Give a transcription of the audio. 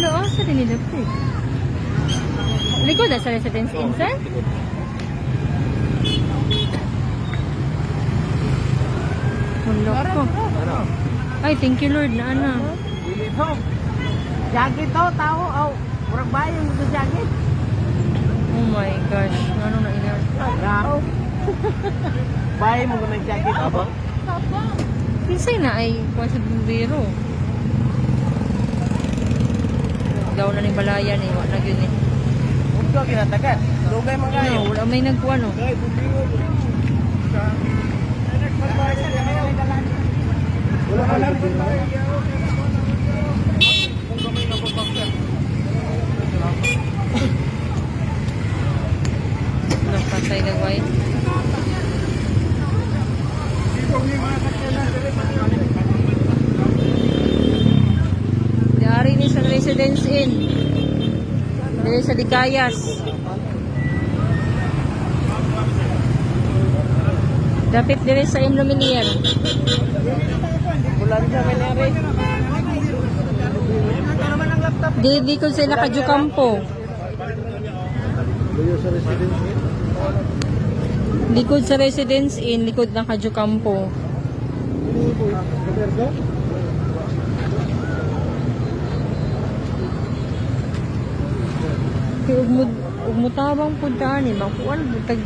Wala, asa din nila po. Likod na sa Residence Inn, sir? Wala ko. Ay, thank you, Lord, na ana. Jacket to, tao. Aw, murag bayo yung jacket. Oh my gosh, ano na ina? Rao. Bayo mo ng jacket. Aba? Kinsay na ay kuha sa bumbero. Daw na ning balayan eh, wala gyud ni. Huwag ka ginatagan. Lugay man kayo. Ano, wala may nagkuha no. Wala ka lang. Napatay na way. Dari ni sa Residence Inn. Dari sa Dicayas. Dapit dire sa M. Luminier. Bulan sa Menere. Dili ko sila kajukampo. Likod sa Residence Inn, likod ng Kajukampo. Kay ug mo ug motabang pud ta ani makuan butag.